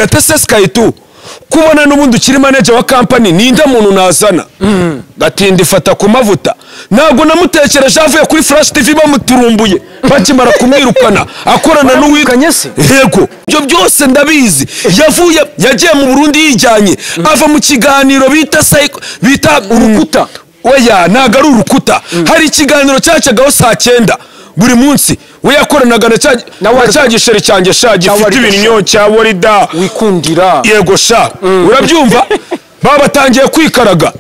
Ese Sky2 kubona n'ubundi ukiri manager wa company, ninde muntu nazana? Gatinda ifata ku mavuta. Ntabwo namutekereje avuye kuri Flash TV bamuturumbuye bakimara kumwirukana akorana n'uwitwa. Yego, ibyo byose ndabizi. Yavuye yagiye mu Burundi yijyanye, ava mu kiganiro bita psycho, bita urukuta. Oya, ntabwo ari urukuta. Hari ikiganiro cyacagaho saa 9 buri munsi. We yakoranaga na cya gisheri cyanjye sha gifite ibinyo cya Warida wikundira. Yego sha, urabyumva? Babatangiye kwikaraga,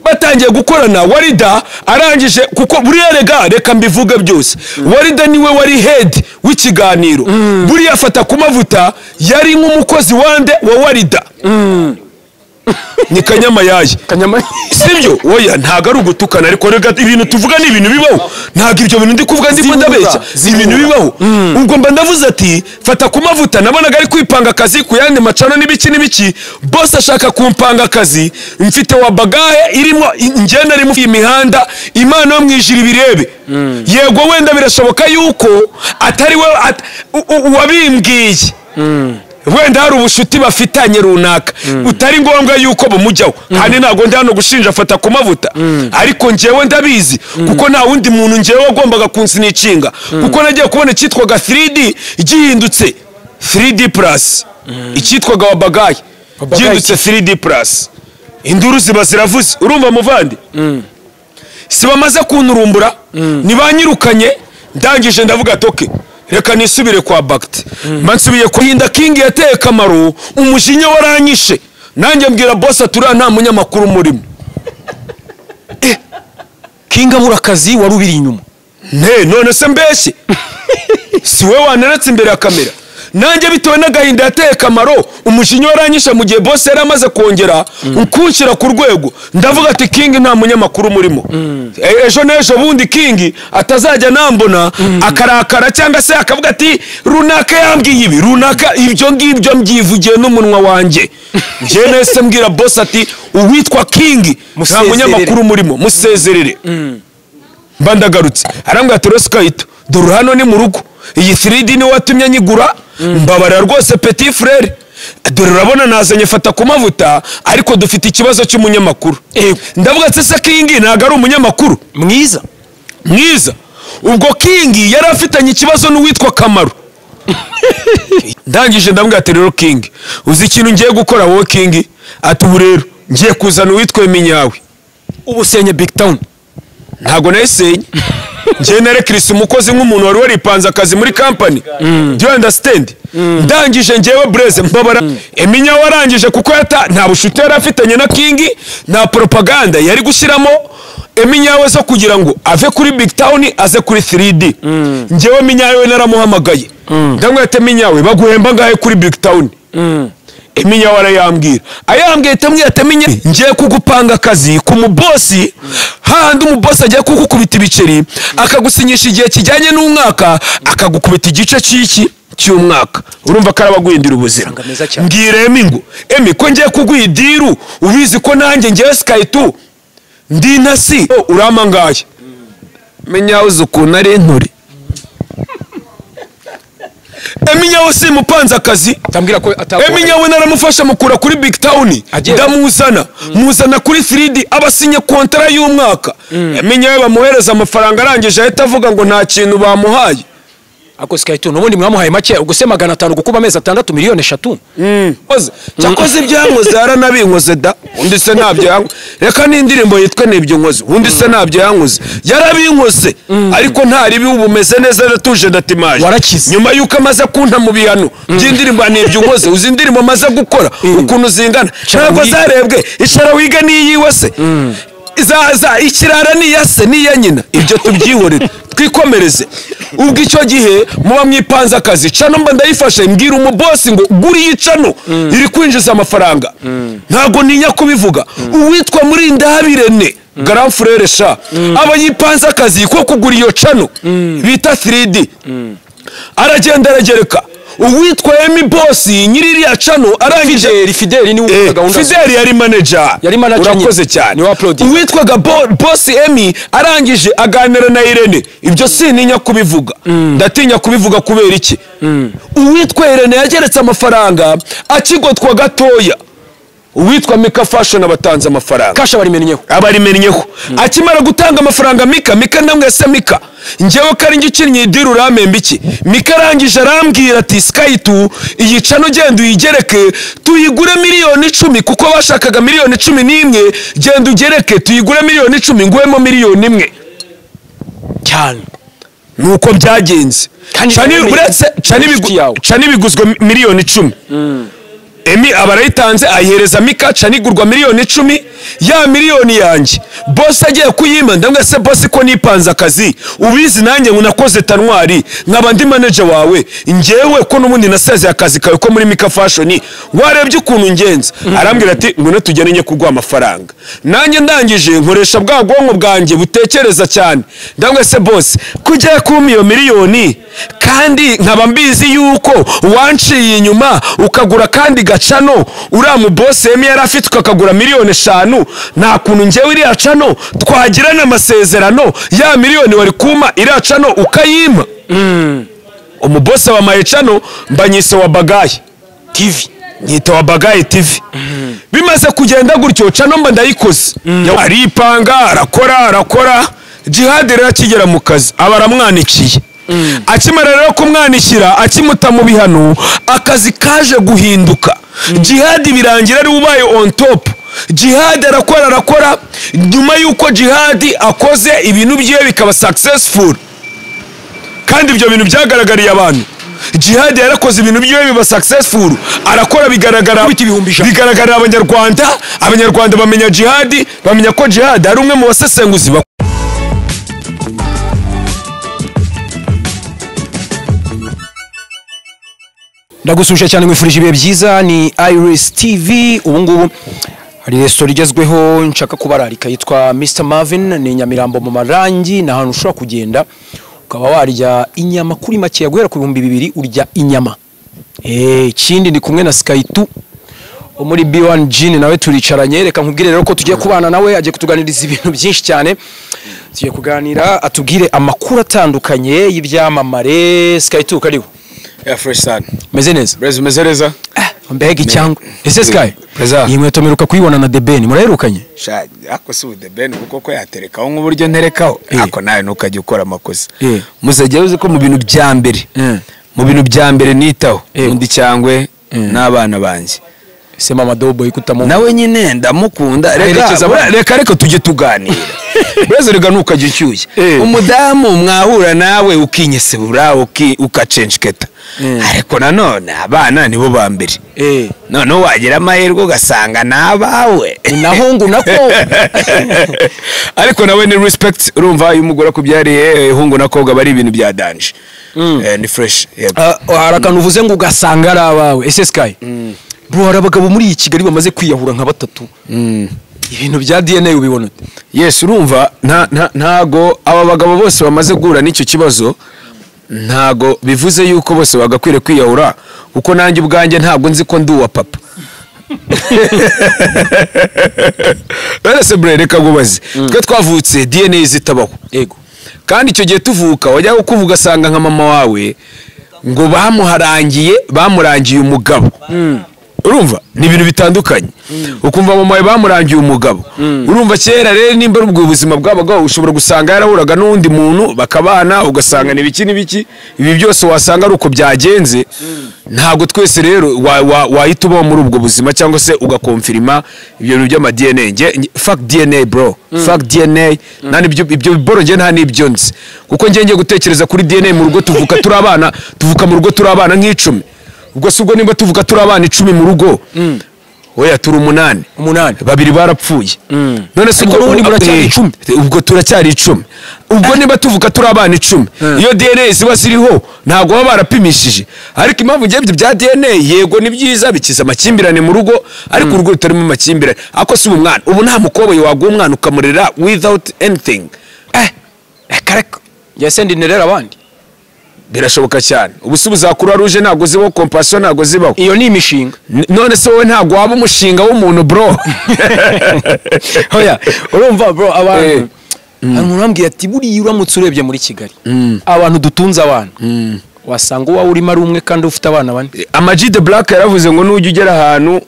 batangiye gukorana. Warida arangije, kuko buriya rega reka mbivuge byose, Warida niwe wari head w'ikiganiro. Buriya afata ku mavuta yari nk'umukozi wande wa Warida. Ni Kanyamayaye. Sibyo? Oya, ntago ari ugutukana, ariko rega ibintu tuvuga ni ibintu bibaho. Ntago ibyo bintu ndi kuvuga ndimo ndabeshya, ibintu bibaho. Ubwo mba ndavuze ati fata ku mavuta, nabonaga ari kwipanga akazi ku yandi macano n'ibiki n'ibiki. Boss ashaka kumpanga akazi, mfite wa bagahe irimo ngenda arimo imihanda, Imana yo mwijira ibirebe. Yego wenda birashoboka yuko atari we wabimbwiye. Wenda hari ubushuti bafitanye runaka utari ngombwa yuko bumujyaho. Kandi ntago ndi hano gushinja afata ku mavuta, ariko njyewe ndabizi kuko nta wundi muntu njyewe wagombaga kunsinicinga, kuko nagiye kubona icyitwaga 3D gihindutse 3D plus, icyitwaga wabagaye gihindutse 3D plus. Induru ziba ziravuze. Urumva muvandi? Si bamaze kunturumbura nibanyirukanye, ndangije ndavuga toke reka nisubire kwa Bakti. Mansubiye ko Hinda King yateye Kamaro, umujinya waranyishe. Nanjye mbwira boss atura nta munyamakuru murimo. King abura akazi wari ubiri inyuma. Ne, none se mbeshye? Si we waneretse imbere ya kamera. Nanjye bitewe n'agahinda yateye Kamaro, umujinya waranyishe mu gihe boss yari amaze kongera ukunshyira ku rwego. Ndavuga ati King nta munyamakuru murimo. Ejo n'ejo bundi King atazajya nambona akarakara cyangwa se akavuga ati runaka yambwiye ibi, runaka ibyo ngibyo mbyivugiye n'umunwa wanjye. Njye nese mbwira boss ati uwitwa King nta munyamakuru murimo, musezerere. Mba ndagarutse. Arambwira ati Sky2 dore hano ni mu rugo, iyi 3D ni watumye nyigura, mbabarira rwose petit frère, dore urabona nazanye fata ku mavuta, ariko dufite ikibazo cy'umunyamakuru. Ndavuga ati se King ntago ari umunyamakuru mwiza mwiza. Ubwo King yari afitanye ikibazo n'uwitwa Kamaro. Ndangije ndamubwira ati rero King, uzi ikintu ngiye gukora wowe King? Ati ubu rero ngiye kuzana uwitwa Eminyawe. Ubusenye Big Town. Ntago nayisenye. Njye narekirisa umukozi nk'umuntu wari waripanze akazi muri company. Do you understand? Ndangije njyewe Blaise mbabara. Eminya warangije kuko yata nta bushuti yari afitanye na King, nta propaganda yari gushyiramo Eminya we zo kugira ngo ave kuri Big Town aze kuri 3D. Njyewe Eminya we naramuhamagaye. Ndamwete Eminya we baguhemba ngahe kuri Big Town? Eminya warayambwira. Ayambwiye tamwete Eminya ngiye kugupanga akazi ku mubosi, handi umubosi agiye kugukubita ibiceri akagusinyisha igihe kijyanye n'umwaka, akagukubita igice cy'iki cy'umwaka. Urumva karabaguhindira ubuzima. Mbwira Emi ngo Emi ko ngiye kuguha idiru ubizi ko nanjye ngiye Sky2 ndi ntasi uramangaye. Menya uzi ukuntu ari inturi. Eminya we si mupanze akazi. Tambwira ko Eminya we naramufasha mukura kuri Big Town, ndamuzana muzana kuri 3D abasinye kontra y'umwaka. Eminya we bamuhereza amafaranga arangije ahita avuga ngo nta kintu bamuhaye. Ako Sky2 nubundi mwamuhaye make, ubwo se 500 gukuba amezi 6 miliyoni 3. Cyakoze ibyo yankoze yaranabinkoze da. Undi se ntabyo yankoze. Reka n'indirimbo yitwa nibyo nkoze. Undi se ntabyo yankoze. Yarabinkoze. Ariko nta ribi ubu meze neza natuje ndatimaje. Nyuma yuko amaze kunta mu bihano by'indirimbo nibyo nkoze. Uzi indirimbo amaze gukora ukuntu zingana. Ntabwo zarebwe. Ishara wiga niyiwe se. Izaza ikirara ni yase ni ya nyina. Ibyo tubyihorere. Twikomereze. Ubwo icyo gihe muba mwipanze akazi, cano mba ndayifashe mbwira umubosi ngo guri yicano iri kwinjiza amafaranga. Ntago ninya kubivuga. Uwitwa muri Ndabirene Grand Frère sha aba yipanze akazi ko kugura iyo cano bita 3D. Aragenda aragereka. Uwitwa Emi Boss nyiri iriya channel arangije Fideli ni we gahunda. Fideli yari manager. Yari manager. Urakoze cyane. Ni wa uploading. Uwitwaga Boss Emi arangije aganira na Irene. Ibyo sintinya kubivuga. Ndatinya kubivuga kubera iki? Uwitwa Irene yageretse amafaranga akigotwa gatoya. Uwitwa Mika Fashion abatanze amafaranga. Kasha barimennyeho. Abarimennyeho. Akimara gutanga amafaranga Mika namwe se Mika. Njyewe kari ngikinnye idiri uramemba iki? Mika arangije arambwira ati Sky2 iyi channel genda uyigereke tuyigure miliyoni 10 kuko bashakaga miliyoni 11, genda ugereke tuyigure miliyoni 10 nguhemo miliyoni 1. Cyane. Nuko byagenze. Channel biguzwe miliyoni 10. Emi abarayitanze ayihereza Mika, channel igurwa miliyoni 10, ya miliyoni yanjye. Boss agiye kuyima ndamwe se boss ko nipanze akazi ubizi nanjye ngunakoze tanwari nkaba ndi manager wawe, njyewe ko nubundi nasezeye akazi kawe ko muri Mika Fashion warebye ukuntu ngenza. Arambwira ati ngwino tugende nye kuguha amafaranga. Nanjye ndangije nkoresha bwa bwonko bwanjye butekereza cyane, ndamwe se boss kujya kumpa iyo miliyoni kandi nkaba mbizi yuko wanciye inyuma ukagura kandi gacano uriya boss Emi yari afite ukakagura miliyoni 5, nta kuntu njyewe iriya channel twagirana amasezerano ya miliyoni wari kuma iriya channel ukayima. Umuboss wa maye channel mbanyise wa Bagayi TV, nyita wa Bagayi TV. Bimaze kugenda gutyo channel mba ndayikoze. Aripanga arakora Jihad rero akigera mu kazi abaramwanikiye. Akimara rero kumwanikira akimuta mu bihano akazi kaje guhinduka. Jihad birangira ari ubaye on top. Jihad arakora nyuma yuko Jihad akoze ibintu byiwe bikaba successful, kandi ibyo bintu byagaragariye abantu. Jihad yarakoze ibintu byiwe biba successful, arakora bigaragara bigaragarira abanyarwanda. Abanyarwanda bamenya Jihad, bamenya ko Jihad ari umwe mu basesenguzi. Ndagusuje cyane mwifurije ibihe byiza. Ni Iris TV. Ubu ngubu hari restaurant igezweho nshaka kubararika yitwa Mr Marvin, ni Nyamirambo mu Marangi, na hantu ushobora kugenda ukaba warya inyama kuri make guhera ku 2000 urya inyama. Ikindi ndi kumwe na Sky2 muri B1 Gin, nawe turicaranye. Reka nkubwire rero ko tugiye kubana nawe, agiye kutuganiriza ibintu byinshi cyane. Tugiye kuganira atubwire amakuru atandukanye y'ibyamamare. Sky2 karibu. Yeah, fresh sana. Meze neza. Brez meze neza. Mbega icyangwe. Ese Sky? Iyi nkweto meruka kuyibona na The Ben, muraherukanye? Sha, ako si The Ben kuko ko yaterekaho nk'uburyo nterekaho. Ako nawe ntukajye ukora amakosa. Muzajya uzi ko mu bintu bya mbere. Mu bintu bya mbere nitaho undi cyangwe n'abana banjye. Ese mama Dobo ikutamu. Nawe nyine ndamukunda. Reka reka tujye tuganira. Brez rega ntukajye ushyushye. Umudamu mwahura nawe ukinyesebura ukacenshiketa. Ariko nanone abana nibo ba mbere. None wagira amahirwe ugasanga nabawe nahungu nako. Ariko nawe ni respect, urumva iyo umugore akubyariye hungu nakobwa bari ibintu bya danger. Ni fresh. Hari akantu uvuze ngo ugasanga ari abawe. Ese Sky, bro, hari abagabo muri iyi Kigali bamaze kwiyahura nka batatu. Ibintu bya DNA ubibona ute? Yes, urumva ntago aba bagabo bose bamaze guhura n'icyo kibazo ntago bivuze yuko bose bagakwiriye kwiyahura, kuko nanjye ubwanjye ntabwo nzi ko ndi uwa papa. Bese bre reka gubaze. Twe twavutse DNA zitabaho. Yego. Kandi icyo gihe tuvuka wajya kuvuga asanga nka mama wawe ngo bamurangiye umugabo. Urumva ni ibintu bitandukanye. Ukumva mama wawe bamurangiye umugabo. Urumva kera rero nimba ubwo ubuzima bw'abagabo ushobora gusanga yarahuraga n'undi muntu bakabana, ugasanga ni biki n'ibiki, ibi byose wasanga ari uko byagenze. Ntabwo twese rero wahita ubaho muri ubwo buzima cyangwa se ugakonfirima ibyo bintu by'ama DNA. Fuck DNA bro, fuck DNA. Nta ibyo biboro nge nta nibyo nzi, kuko nge ngiye gutekereza kuri DNA mu rugo tuvuka turi abana, tuvuka mu rugo turi abana nk'icumi. Ubwo si ubwo nimba tuvuga turi abana 10 mu rugo, oya turi 8. 8 2 barapfuye. None se ubwo ubundi muracyari 10? Ubwo turacyari 10. Ubwo niba tuvuga turi abana 10, iyo DNA ziba ziriho ntabwo baba barapimishije. Ariko impamvu ngiye ibyo bya DNA, yego ni byiza bikiza amakimbirane mu rugo, ariko urugo rutarimo amakimbirane. Ako si umwana, ubu nta mukoboyi waguha umwana ukamurera without anything. Kareka. Yese ndi nerera abandi. Birashoboka cyane. Ubu za Croix Rouge ntabwo zibaho, Compassion ntabwo zibaho. Iyo ni imishinga. None se wowe ntabwo waba umushinga w'umuntu bro? Oya, urumva bro, abantu hari umuntu wambwiye ati buriya uramutse urebye muri Kigali abantu dutunze abana wasanga uwawe urimo ari umwe kandi ufite abana bane. Ama G The Black yaravuze ngo nujya ugera ahantu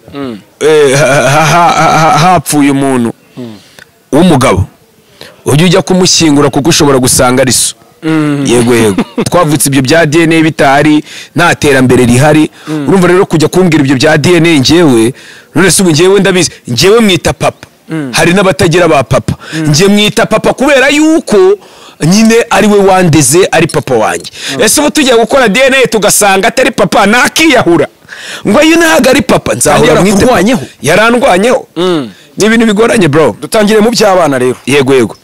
hapfuye umuntu w'umugabo ujye ujya kumushyingura kuko ushobora gusanga ari so. Yego yego, twavutse ibyo bya DNA bitahari, nta terambere rihari. Urumva rero kujya kumbwira ibyo bya DNA, njyewe none se ubu njyewe ndabizi, njyewe mwita papa. Hari n'abatagira ba papa, njye mwita papa kubera yuko nyine ari we wandeze, ari papa wanjye. Ese ubu tugiye gukora DNA tugasanga atari papa, nakiyahura ngo uyu ntabwo ari papa, nzahora mwite papa. Yarandwanyeho. Yarandwanyeho. Ni ibintu bigoranye bro. Dutangire mu by'abana rero. Yego yego.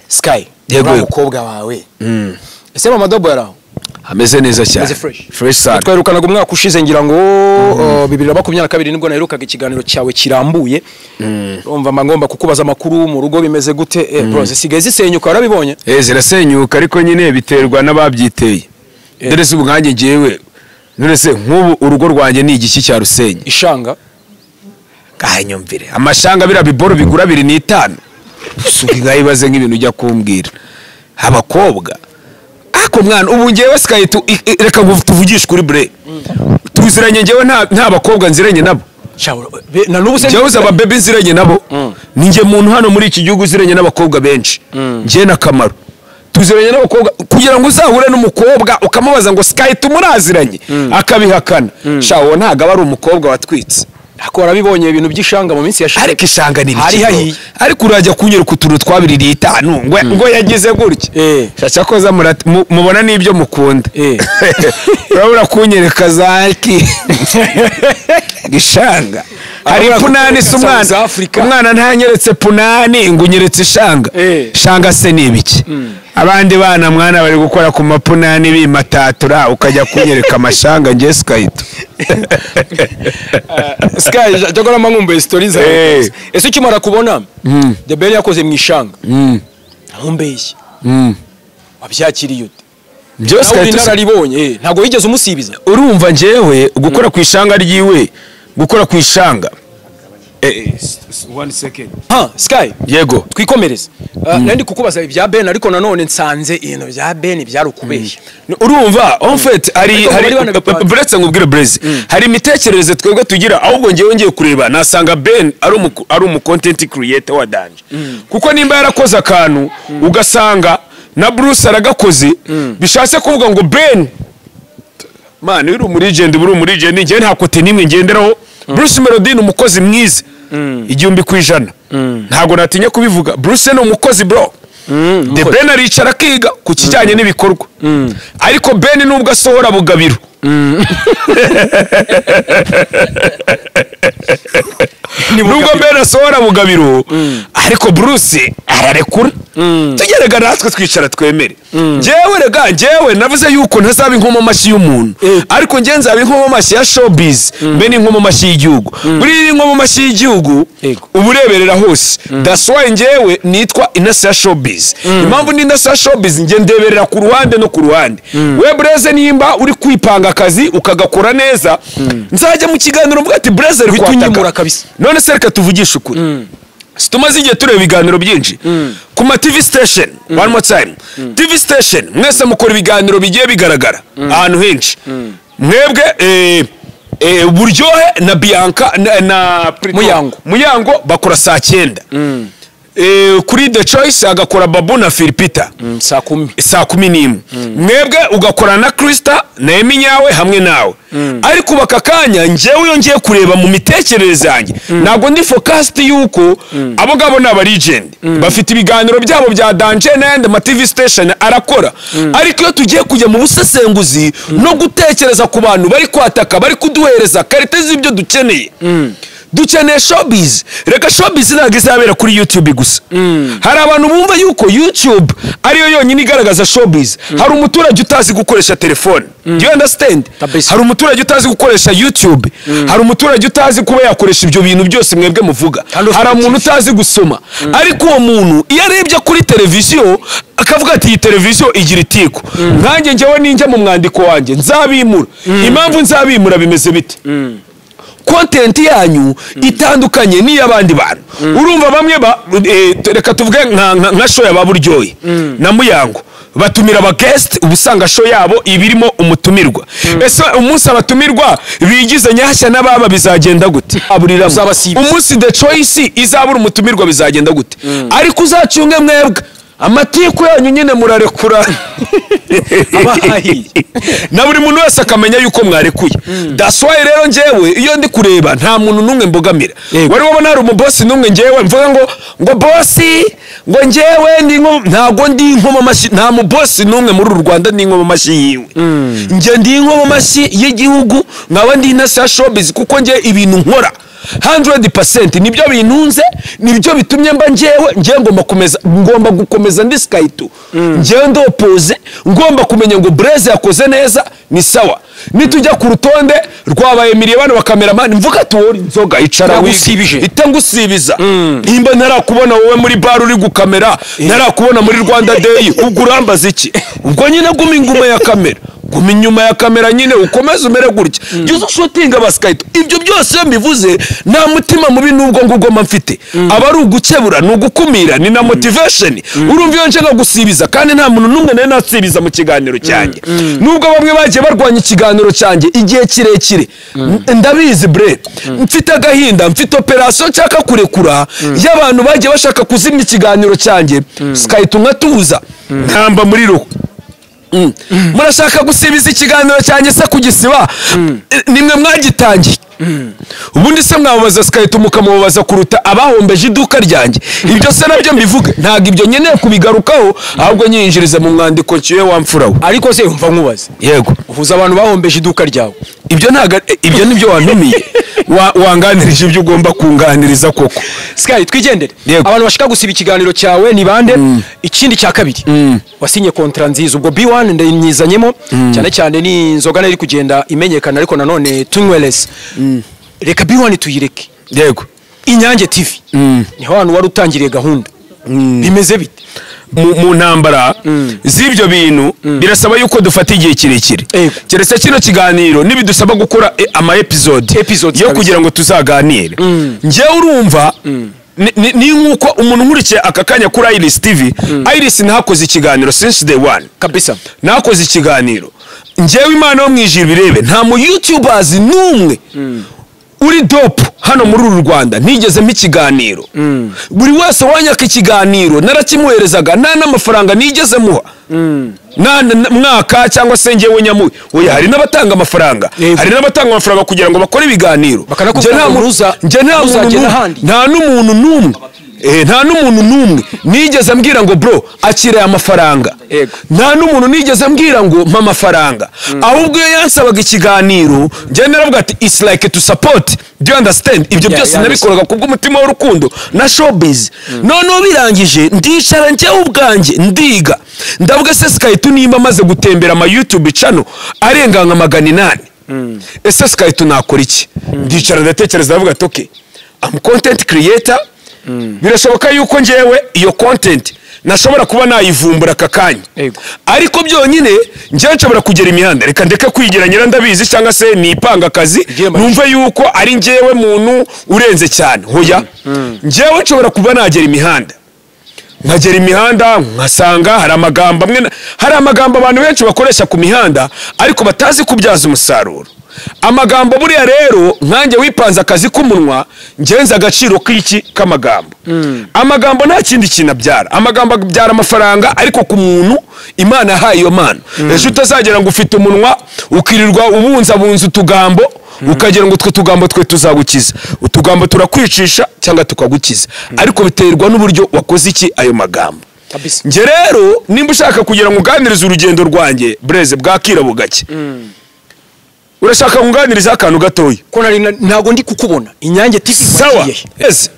Sky, Yego, uriya yego. mukobwa wawe ese mama Dobo yaraho? Ameze neza cyane. Ameze fresh. Fresh sana. Twaherukanaga umwaka ushize ngira ngo 2022 nibwo naherukaga ikiganiro cyawe kirambuye. Urumva mba ngomba kukubaza amakuru mu rugo bimeze gute, bro zisigaye zisenyuka warabibonye? Zirasenyuka ariko nyine biterwa n'ababyiteye. Dore se ubu nkanjye njyewe, none se nk'ubu urugo rwanjye ni igiki cya Rusenyi? Ishanga. Kanyumvire. Amashanga biriya biboro bigura 2.5. Suki nkayibaze nk'ibintu ujya kumbwira. Abakobwa. Ako mwana ubu njyewe Sky reka tuvugishe kuri bre. Tuziranye njyewe nta bakobwa nziranye nabo. Na n'ubu se Njyewe uzi aba baby nziranye nabo. Ni njye muntu hano muri iki gihugu uziranye n'abakobwa benshi. Njye na Kamaro. Tuziranye n'abakobwa kugira ngo uzahure n'umukobwa ukamubaza ngo Sky tumuraziranye akabihakana. Sha uwo ntago aba ari umukobwa watwitse. Ako warabibonye ibintu by'ishanga mu minsi yashize. Ariko ishanga ni Hari ibiki bro? hahiye. Ariko urajya kunyereka utuntu twa 2.5 ngo yagize gutya. Sha cyakoza mubona n'ibyo mukunda. Urabura kunyereka zaki gishanga. Hari punani se umwana umwana ntanyeretse punani ngo unyeretse ishanga. Shanga se ni ibiki? Abandi bana mwana bari gukora ku mapunani bimatatura ukajya kunyereka amashanga nge Skyto. Sky jagora mankumbuye stories zawe. Ese ukimara kubona The Ben yakoze mu ishanga. Nkumbeshye. Wabyakiriye ute? Byose Sky nararibonye, ntago wigeze umusibiza. Urumva njyewe gukora ku ishanga ryiwe, gukora ku ishanga. 1 second. Ha, Sky. Yego. Twikomereze. Nandi kukubaza ibya Ben ariko nanone nsanze ibintu bya Ben byarukubeshya. Urumva, en fait hari buretse ngubwire Blaze. Hari imitekerereze twebwe tugira ahubwo ngewe ngiye kureba nasanga Ben ari umu content creator wa danje. Kuko nimba yarakoze akantu ugasanga na Bruce aragakoze bishatse kuvuga ngo Ben man uri muri legend, uri muri legend ngewe nta kote nimwe ngenderaho. Bruce Melody ni umukozi mwiza 1000%. Ntago natinya kubivuga. Bruce ni umukozi bro. The Ben aricara akiga ku kijyanye n'ibikorwa. Ariko Ben nubwo asohora bugabiro. Nubwo Ben asohora bugabiro ariko Bruce ararekura. Tugerega natwe twicara twemere. Njyewe rega njyewe navuze yuko ntazaba inkoma mashyi y'umuntu. Ariko njye nzaba inkoma mashyi ya showbiz, mbe ni inkoma mashyi y'igihugu. Buri inkoma mashyi y'igihugu ubureberera hose. That's why njyewe nitwa Inasi ya showbiz. Impamvu ni Inasi ya showbiz njye ndeberera ku ruhande no ku ruhande. We Blaze nimba uri kwipanga akazi ukagakora neza, nzajya mu kiganiro mvuga ati Blaze ari kwataka. None se reka tuvugishe ukuri. Tumaze igihe tureba ibiganiro byinshi ku ma TV station. One more time, TV station mwese mukora ibiganiro bigiye bigaragara ahantu henshi. Mwebwe Buryohe na Bianca na Muyango bakora saa 9. Kuri The Choice agakora Babu na Philipita saa 10. Saa 11. Mwebwe ugakora na Krista na Eminyawe hamwe nawe. Ariko bakakanya njyewe iyo ngiye kureba mu mitekerereze yanjye ntabwo ndi focused yuko abo ngabo ni aba legend bafite ibiganiro byabo bya danje n'ayandi ma TV station arakora. Ariko iyo tugiye kujya mu busesenguzi no gutekereza ku bantu bari kwataka bari kuduhereza karite z'ibyo dukeneye, Dukeneye showbiz. Reka, showbiz ntabwo izabera kuri YouTube gusa. Hari abantu bumva yuko YouTube ariyo yonyine igaragaza showbiz. Hari umuturage utazi gukoresha telefone. Do you understand? Kabisa. Hari umuturage utazi gukoresha YouTube, hari umuturage utazi kuba yakoresha ibyo bintu byose mwebwe muvuga. Kandi ufite Hari umuntu TV. utazi gusoma, ariko uwo muntu iyo arebye kuri televiziyo akavuga ati: "Iyi televiziyo igira itiku." Nkanjye njyewe ninjya mu mwandiko wanjye nzabimura. Impamvu nzabimura bimeze bite? Content yanyu itandukanye n'iy'abandi bantu. Urumva bamwe ba reka tuvuge nka show ya Baburyoye na Muyango, batumira aba guest, uba usanga show yabo ibirimo umutumirwa. Ese umunsi abatumirwa bigize nyashya n'ababa bizagenda gute? Aburiramo. Uzabasibiza. Umunsi The Choice izabura umutumirwa bizagenda gute? Ariko uzacunge mwebwe amatiku yanyu nyine murarekura. Abahahiye. Na buri muntu wese akamenya yuko mwarekuye. That's why rero njyewe iyo ndi kureba nta muntu n'umwe mbogamira. Wari wabona hari umubosi n'umwe njyewe mvuga ngo bosi, ngo njyewe ndi nko, ntabwo ndi inkoma amashyi. Nta mubosi n'umwe muri uru Rwanda ndi inkoma amashyi yiwe. Njye ndi inkoma amashyi y'igihugu, nkaba ndi intasi ya showbiz, kuko njye ibintu nkora 100% nibyo bintunze, nibyo bitumye mba njyewe. Njyewe ngomba gukomeza ndi Sky2. Njyewe ndopoze, ngomba kumenya ngo Blaise yakoze neza, ni sawa. Nitujya ku rutonde rwabaye Emilie, bano bakameramani, mvuga tuwori inzoga, icara wige. Yagusibije. Itengusibiza nimba ntarakubona wowe muri bar uri gukamera, ntarakubona muri Rwanda Day, ubwo urambaza iki? Ubwo nyine guma inguma ya kamera, guma inyuma ya kamera nyine, ukomeze umere gutya, jya uza ushutinga abasikayito. Ibyo byose iyo mbivuze nta mutima mubi n'ubwo ngubwo mba mfite, aba ari ugukebura, ni ugukumira, ni na motivation. Urumva iyo nje nkagusibiza, kandi nta muntu n'umwe nari nasibiza mu kiganiro cyanjye, nubwo bamwe bagiye barwanya ikiganiro cyanjye igihe kirekire. Ndabizi bre, mfite agahinda, mfite operasiyo nshaka kurekura y'abantu bagiye bashaka kuzimya ikiganiro cyanjye. Sikahita nkatuza ntamba muri rugo. Murashaka gusibiza ikiganiro cyanjye se kugisiba? Nimwe mwagitangiye. Ubundi se mwababaza Sikahita mukamubabaza kuruta abahombeje iduka ryanjye? Ibyo se nabyo mbivuge? Ntabwo ibyo nkeneye kubigarukaho, ahubwo nyinjirize mu mwandiko nshyuye wa mfura we. Ariko se umva nkubaze. Yego. Uhuza abantu bahombeje iduka ryawe. Ibyo ntabwo ibyo nibyo wantumiye. Wanganirije ibyo ugomba kunganiriza koko. Sky, twigendere. Yego. Abantu bashaka gusiba ikiganiro cyawe ni bande? Ikindi cya kabiri, wasinye kontra nziza, ubwo B1 ndayimyizanyemo cyane cyane, ni inzoga nari kugenda imenyekana, ariko nanone tunywerese. Reka B1 tuyireke. Yego. Inyange TV niho hantu wari utangiriye gahunda, bimeze bite? Mu ntambara z'ibyo bintu birasaba yuko dufata igihe kirekire. Keretse kino kiganiro nibidusaba gukora ama episode Episodes yo kabisa. kugira ngo tuzaganire. Njyewe urumva ni nk'uko umuntu nkurikiye aka kanya kuri Iris TV, Iris ntakoze ikiganiro since day one. Nakoze ikiganiro njyewe, Imana yo mu ijuru birebe, nta mu youtubers n'umwe uri dope hano muri uru Rwanda ntigezemo ikiganiro. Buri wese wanyaka ikiganiro narakimuherezaga, nta n'amafaranga nigeze muha nta mwaka cyangwa se njyewe nyamuwe. Oya, hari n'abatanga amafaranga. Hari n'abatanga amafaranga kugira ngo bakore ibiganiro. Bakanakubwira Njye nta ngo njye nta muntu ntuzagera ahandi. Nta n'umuntu n'umwe, nta n'umuntu n'umwe nigeze ambwira ngo: "Bro, akira aya mafaranga." Nta n'umuntu nigeze ambwira ngo: "Mpa amafaranga." Ahubwo iyo yansabaga ikiganiro njye naravuga ati: "It's like to support." Do you understand? Ibyo Yeah, byose yeah, nabikoraga kubw'umutima w'urukundo na showbiz. Noneho birangije ndicara njyewe ubwanjye ndiga, ndavuga: "Se Sky2 nimba amaze gutembera ama YouTube channel arenga nka 800, ese Sky2 nakora iki?" Ndicara ndatekereza, ndavuga ati: "Okay, I'm content creator." Birashoboka yuko njyewe iyo content nashobora kuba nayivumbura aka kanya, ariko byonyine njyewe nshobora kugera imihanda. Reka ndeke kwigira nyirandabizi cyangwa se nipanga akazi, Ugire amahirwe. numve yuko ari njyewe muntu urenze cyane. Hoya, njyewe nshobora kuba nagera imihanda, nkagera imihanda nkasanga hari amagambo amwe hari amagambo abantu benshi bakoresha ku mihanda ariko batazi kubyaza umusaruro amagambo. Buriya rero nkanjye wipanze akazi k'umunwa, ngenza agaciro k'iki k'amagambo. Amagambo nta kindi kintu abyara, amagambo abyara amafaranga, ariko ku muntu Imana yahaye iyo mpano. Ejo utazagera ngo ufite umunwa ukirirwa ubunzabunza utugambo, ukagira ngo utwo tugambo twe tuzagukiza. Utugambo turakwicisha cyangwa tukagukiza, ariko biterwa n'uburyo wakoze iki ayo magambo. Njye rero nimba ushaka kugira ngo uganirize urugendo rwanjye, Bureze, bwakira bugake. Urashaka kunganiriza akantu gatoya? Ko nari ntago ndi kukubona Inyange TV. Sawa. Yes.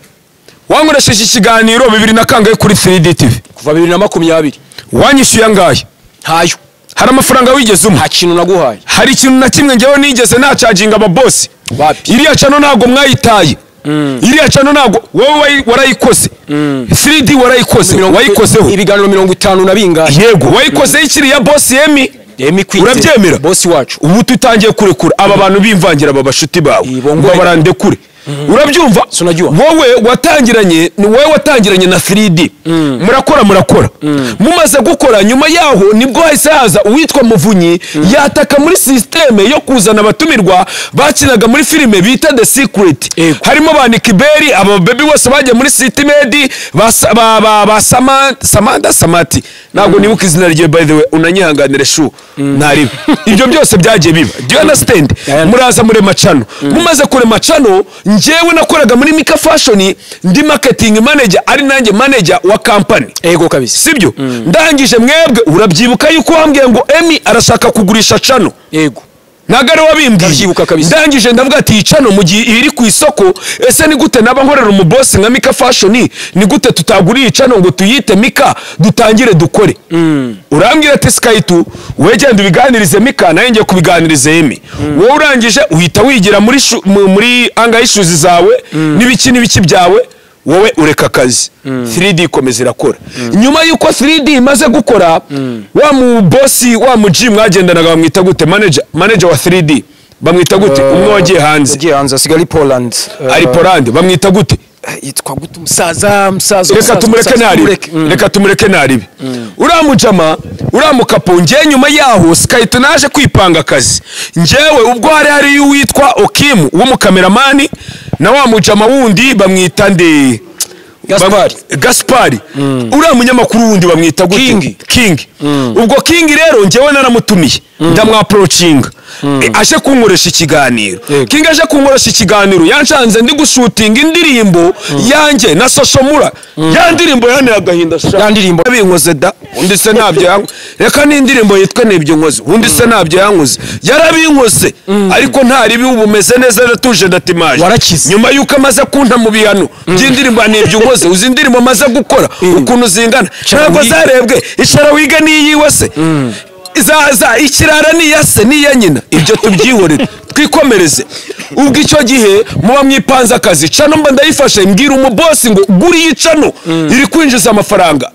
Wankoresheje ikiganiro 2000 kuri 3D TV. Kuva 2020. Wanyishyuye angahe? Ntayo. Hari amafaranga wigeze umpa? Nta kintu naguhaye. Hari ikintu na kimwe ngewe nigeze nacaginga aba boss? Iriya channel ntago mwayitaye. Iriya channel ntago wowe warayikoze. 3D warayikoze. Wayikozeho ibiganiro 50 na bingahe? Yego, wayikoze ikiriya boss Yemi. Yemi kwite. Urabyemera? Boss wacu. Ubu tutangiye kurekura aba bantu bimvangira aba bashuti bawe. Ngo barandekure. Urabyumva? Wowe watangiranye, ni wowe watangiranye na 3D. Murakora. Mumaze gukora nyuma yaho nibwo hahise haza uwitwa Muvunyi yataka muri systeme yo kuzana abatumirwa bakinaga muri filime bita The Secret. Harimo ba Nikiberi, aba baby bose bagiye muri City Med, ba Samantha Samati. Ntabwo nibuka izina rye by the way, unanyihanganire shu. Ntaribe. Ibyo byose byagiye biba. Do you understand? Muraza muri macano. Mumaze kure macano, njyewe nakoraga muri Mika Fashion ndi marketing manager, ari nanjye manager wa company. Ego kabisa. Sibyo? Ndangije mwebwe urabyibuka yuko wambwiye ngo Emi arashaka kugurisha channel. Yego. Nagare wabimbwiye. Ndangije ndavuga ati channel mu gihe iri ku isoko, ese ni gute naba nkorera umuboss nka Mika Fashion, ni gute tutaguriye channel ngo tuyite Mika dutangire dukore. Urambwira ati Sky2 wegenda ubiganirize Mika naye ngiye kubiganiriza Emi. Wowe urangije uhita wigira muri muri anga issues zawe n'ibiki n'ibiki byawe, wowe ureka akazi. 3D ikomeza irakora. Nyuma yuko 3D imaze gukora, wa mu boss wa mu G mwagendanaga bamwita gute? Manager wa 3D bamwita gute? Umwe wagiye hanze. Wagiye hanze asigaye ari Poland. Ari Poland bamwita gute? Yitwa gute umusaza? Reka tumureke naribe. Reka tumureke naribe. Uramujama, uramukapo ngiye nyuma yaho Sky2 naje kwipanga akazi. Njewe ubwo hari uwitwa Okimu w'umukameramani na wa mujama wundi bamwita nde? Gaspari. Uriya munyamakuru wundi bamwita gute? King. Ubwo King rero njyewe naramutumiye ndamwaproachinga aje kunkoresha ikiganiro. King aje kunkoresha ikiganiro yanshanze ndi gushutinga indirimbo yanjye na Soshomura. Ya ndirimbo yaneye agahinda sha. Ya ndirimbo binkoze da undi se ntabyo yankoze. Reka ni indirimbo yitwa nibyo nkoze undi se ntabyo yankoze. Yarabinkoze ariko ntari bumeze neza natuje ndatimaje. Nyuma yuko amaze kunta mu bihano by'indirimbo nibyo nkoze, uzi indirimbo amaze gukora ukuntu zingana ntabwo zarebwe. Ishara wiga niyiwe se izaza ikirara ni yase ni ya nyina. Ibyo tubyihorere twikomereze. Ubwo icyo gihe muba mwipanze akazi channel mba ndayifashe mbwira umuboss ngo guri iyi channel iri kwinjiza amafaranga.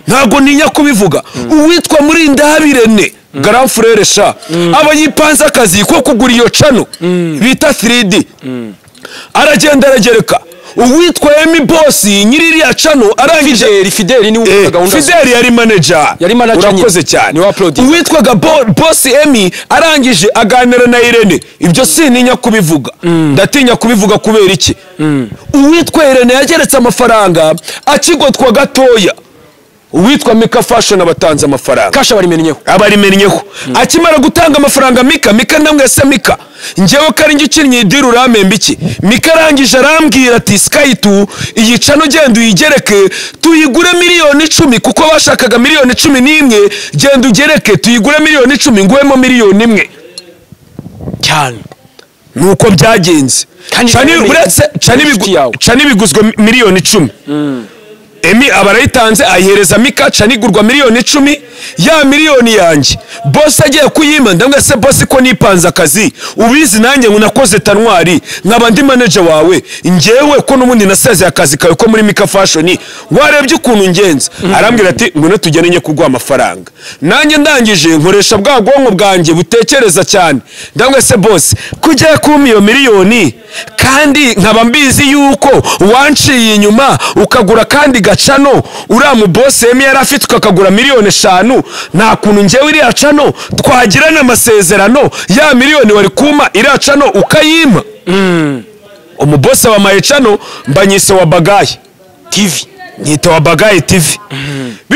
Ntago ninya kubivuga. Uwitwa muri Ndabirene Grand Frere sha aba yipanze akazi ko kugura iyo channel bita 3D. Aragenda aragereka. Uwitwa Emi boss nyiririya channel arangije Fideli ni uvuga gahunda. Fideli yari manager. Urakoze cyane. Uwitwaga boss Emi arangije aganira na Irene. Ibyo sininya kubivuga. Ndatinya kubivuga kubera iki? Uwitwa Irene yageretse amafaranga akigotwa gatoya. Uwitwa Mika Fashion abatanze amafaranga. Kasha barimennyeho. Abarimennyeho. Akimara gutanga amafaranga Mika ndamwe se Mika. Njyewe kari ngikinnye idiri uramemba iki? Mika arangije arambwira ati Sky2 iyi channel genda uyigereke tuyigure miliyoni 10 kuko bashakaga miliyoni 11, genda ugereke tuyigure miliyoni 10 nguhemo miliyoni 1. Cyane. Nuko byagenze. Channel biguzwe miliyoni 10. Emi abarayitanze ayihereza Mika, chanigurwa miliyoni 10 ya miliyoni yanjye. Boss agiye kuyima ndamwe se boss ko nipanze akazi ubizi nanjye ngo nakoze tanwari nkaba ndi manager wawe njyewe ko n'ubundi naseze akazi kawe ko muri Mika Fashion warebye ukuntu ngenza. Arambwira ati ngwino tugende nye kuguha amafaranga. Nanjye ndangije nkoresha bwa bwonko bwanjye butekereza cyane ndamwe se boss kujya ku iyo miliyoni kandi nkaba mbizi yuko wanciye inyuma ukagura kandi gacano uriya mu boss Emi yari afite ukakagura miliyoni 5, nta kuntu njyewe iriya cano twagirana amasezerano ya miliyoni wari kuma iriya cano ukayima. Umuboss wa maye cano mbanyise wa Bagaye TV, nyita wa Bagaye TV.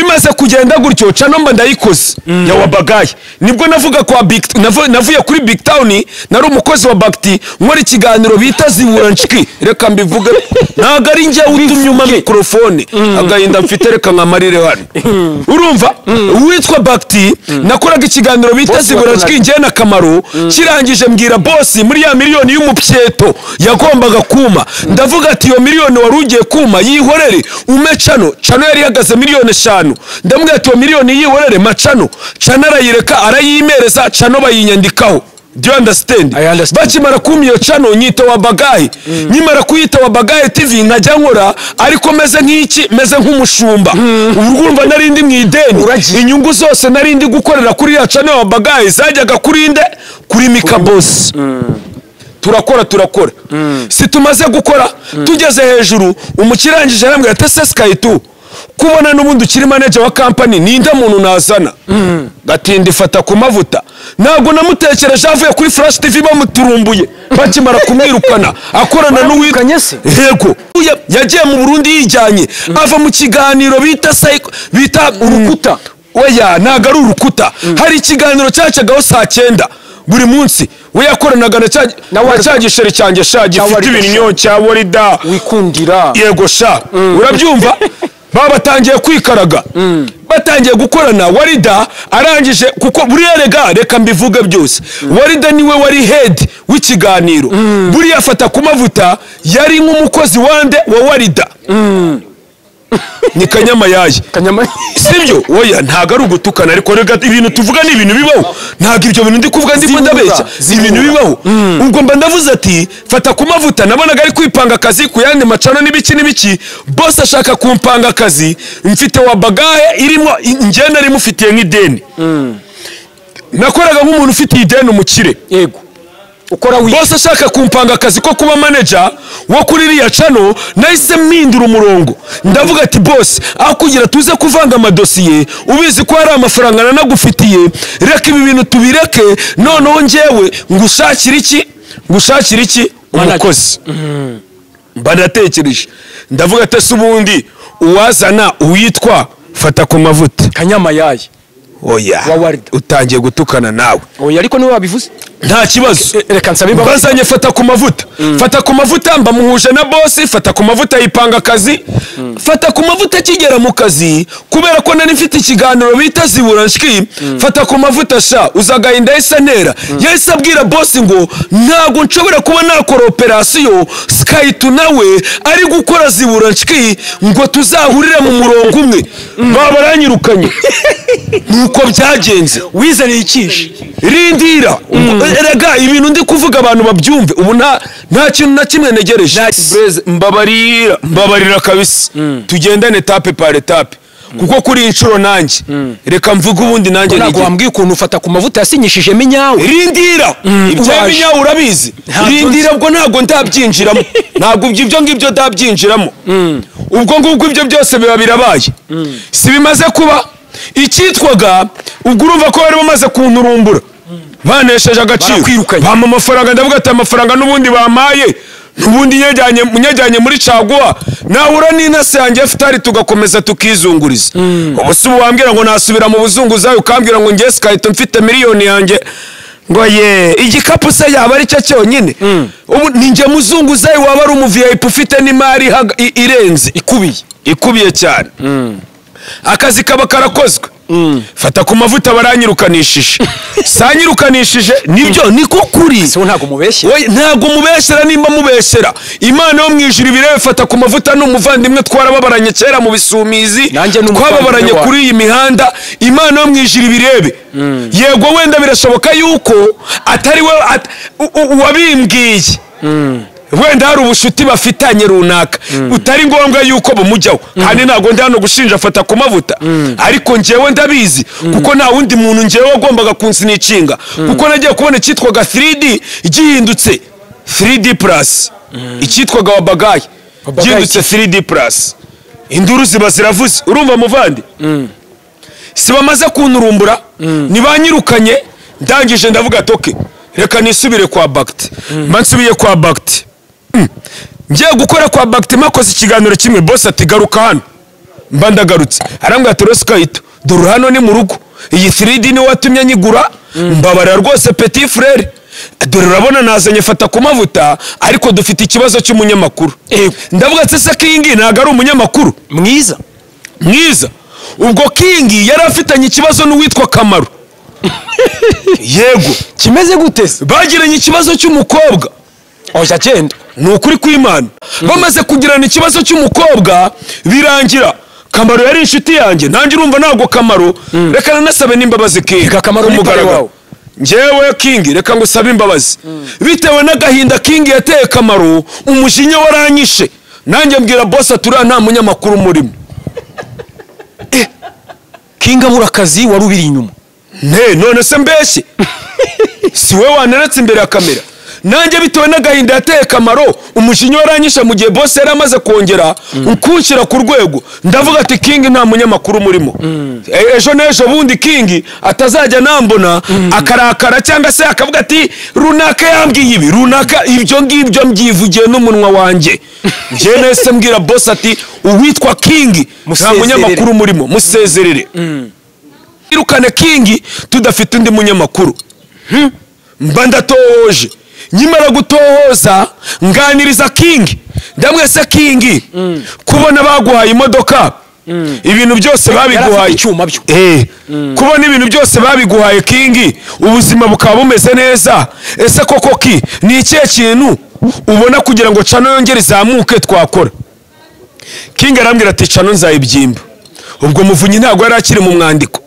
Bimaze kugenda gutyo, channel mba ndayikoze ya Wabagayi. Nibwo navuga kwa Big, navuye kuri Big Town, nari umukozi wa Bakti, nkora ikiganiro bita Zibura Nshiki. Reka mbivuge, ntago ari njye utumye umpa mikrofone, agahinda mfite reka nkamarire hano. Urumva uwitwa Bakti, nakoraga ikiganiro bita Zibura Nshiki njye na Kamaro. Kirangije mbwira boss muri ya miliyoni y'umupyeto yagombaga kuma, ndavuga ati iyo miliyoni wari ugiye kuma yihorere ume channel. Channel yari ihagaze miliyoni 5, ndamubwira ati iyo miliyoni yihorere ma channel. Channel arayireka arayimereza, channel bayinyandikaho. Do you understand? I understand. Bakimara kumpa iyo channel nyita Wabagayi. Nyimara kuyita Wabagayi TV nkajya nkora, ariko meze nk'iki, meze nk'umushumba. Urumva nari ndi mu ideni, inyungu zose nari ndi gukorera kuri ya channel Wabagayi zajyaga kuri nde? Kuri Mika Boss. Turakora. Si tumaze gukora, tugeze hejuru, umukirangije arambwira ati ese Sky2 kubona n'ubundi ukiri manager wa company, ninde muntu nazana? Gatinda ifata ku mavuta. Ntabwo namutekereje avuye kuri Flash TV bamuturumbuye bakimara kumwirukana akorana n'uwitwa Yego. Yagiye mu Burundi yijyanye, ava mu kiganiro bita psycho, bita urukuta. Oya, ntago ari urukuta. Hari ikiganiro cyacagaho saa 9 buri munsi. We yakoranaga na cya gisheri cyanjye sha gifite ibinyo cya Warida wikundira. Yego sha, urabyumva? Babatangiye kwikaraga, batangiye gukorana. Warida arangije, kuko buriya rega reka mbivuge byose, Warida niwe wari head w'ikiganiro. Buriya afata ku mavuta yari nk'umukozi wande wa Warida. Ni Kanyamayaye. Sibyo? Oya, ntago ari ugutukana, ariko rega ibintu tuvuga ni ibintu bibaho. Ntago ibyo bintu ndi kuvuga ndimo ndabeshya, ibintu bibaho. Ubwo mba ndavuze ati fata ku mavuta, nabonaga ari kwipanga akazi ku yandi macano n'ibiki n'ibiki. Boss ashaka kumpanga akazi, mfite Wabagaye irimo njye nari mufitiye nk'ideni. Nakoraga nk'umuntu ufitiye ideni umukire. Yego. Ukora boss ashaka kumpanga akazi ko kuba manager wo kuri iriya channel, nahise mpindura umurongo. Ndavuga ati boss, aho kugira tuze kuvanga amadosiye, ubizi ko hari amafaranga nanagufitiye, reka ibi bintu tubireke, noneho njyewe ngushakira iki? Ngushakira iki? Umukozi. Mba ndatekereje, ndavuga ati se ubundi uwazana uwitwa Fata ku mavuta Kanyamayaye. Oya, utangiye gutukana nawe. Oya, ariko niwe wabivuze. Nta kibazo. Reka nsabe imbabazi. Bazanye Fata ku mavuta. Fata ku mavuta mba muhuje na boss, Fata ku mavuta yipanga akazi. Fata ku mavuta kigera mu kazi, kubera ko nari mfite ikiganiro bita Zibura Nshiki. Fata ku mavuta sha uzagahinda yahise antera. Yahise abwira boss ngo ntago nshobora kuba nakora operation Sky2 nawe ari gukora Zibura Nshiki ngo tuzahurire mu murongo umwe. Baba baranyirukanye. Nuko byagenze. Wizaniye ikishi. Rindira. Erega ibintu ndi kuvuga abantu babyumve. Ubu nta kintu na kimwe ntegereje. Mbabarira, mbabarira kabisa. Tugendane etape par etape. Kuko kuri inshuro nanjye reka mvuge ubundi nanjye ntabwo wambwiye ukuntu ufata ku mavuta yasinyishije minyawe. Rindira. Ibyo minyawe urabizi. Rindira ubwo ntabwo ndabyinjiramo. Ntabwo ibyo ngibyo ndabyinjiramo. Ubwo ngubwo ibyo byose biba birabaye. Si bimaze kuba icyitwaga ubwo urumva ko bari bamaze kunturumbura. Banesheje agaciro. Bampa amafaranga, ndavuga ati amafaranga n'ubundi bamaye, n'ubundi nyajyanye muri caguwa, nahura n'intasi yanjye futari tugakomeza tukizunguriza. Ubu si wambwira ngo nasubira mu buzunguzayi, ukambwira ngo ngiye Sky2 mfite miliyoni yanjye ngo ye igikapu se yaba ari cyo cyonyine. Ubu ninjye muzunguzayi waba ari umu VIP ufite n'imari irenze ikubiye cyane. Akazi kaba karakozwe. Fata ku mavuta baranyirukanishije. Sanyirukanishije nibyo niko kuri. Se ntago mubeshyera. Oya, ntago mubeshyera nimba mubeshyera. Imana yo mu ijuru ibirebe. Fata ku mavuta n'umuvandimwe twarababaranye kera mu bisumizi, twababaranye kuri iyi mihanda. Imana yo mu ijuru ibirebe. Yego wenda birashoboka yuko atari we wabimbwiye. Wenda hari ubushuti bafitanye runaka utari ngombwa yuko bumujyaho. Kandi ntago ndi hano gushinja Fata ku mavuta, ariko njyewe ndabizi kuko nta wundi muntu njyewe wagombaga kunsinicinga, kuko nagiye kubona icyitwaga 3D gihindutse 3D plus, icyitwaga Wabagayi gihindutse 3D plus. Induru ziba ziravuze. Urumva muvandi? Si bamaze kunturumbura, nibanyirukanye, ndangije ndavuga ati okay, reka nisubire kwa Bakti. Mba nsubiye kwa Bakti. Ngiye gukora kwa Bakti makoze ikiganiro kimwe, boss ati garuka hano. Mba ndagarutse, arambwira ati: "Rosikaito, dore hano ni mu rugo, iyi 3D niwe watumye nyigura, mbabarira rwose petit frère, dore urabona nazanye fata ku mavuta, ariko dufite ikibazo cy'umunyamakuru." Ndavuga ati: "Se King ntabwo ari umunyamakuru mwiza?" Mwiza. Ubwo King yari afitanye ikibazo n'uwitwa Kamaro, yego. Kimeze gute se? Bagiranye ikibazo cy'umukobwa. Oya, genda. Ni ukuri kw'Imana, bamaze kugirana ikibazo cy'umukobwa, birangira Kamaro yari inshuti yanjye, nanjye urumva ntabwo Kamaro, reka nanasabe n'imbabazi King. Reka Kamaro ku ni pare mugaragaro. wawe. Njyewe King, reka ngo usabe imbabazi bitewe n'agahinda King yateye Kamaro, umujinya waranyishe, nanjye mbwira boss ati: "Uriya nta munyamakuru murimo." King abura akazi wari ubiri inyuma? Ne, none se mbeshye? Si we waneretse imbere ya kamera? Nanjye bitewe n'agahinda yateye Kamaro, umujinya waranyishe, mu gihe boss yari amaze kongera kunshyira ku rwego, ndavuga ati: "King nta munyamakuru murimo." Ejo n'ejo bundi King atazajya nambona akarakara, cyangwa se akavuga ati: "Runaka yambwiye ibi, runaka." Ibyo ngibyo mbyivugiye n'umunwa wanjye. Njyewe nahise mbwira boss ati: "Uwitwa King nta Musezerere. munyamakuru murimo, musezerere, irukane King tudafite undi munyamakuru." Mba ndatohoje, nkimara gutohoza nganiriza King, ndamwese: "King, kubona baguhaye imodoka, ibintu byose babiguhaye," Icyuma byo. Kubona ibintu byose babiguhaye King, ubuzima bukaba bumeze neza, ese koko ki ni ikihe kintu ubona kugira ngo channel yongere izamuke twakora? King arambwira ati: "Channel nzayibyimba." Ubwo Muvunyi ntabwo yari akiri mu mwandiko.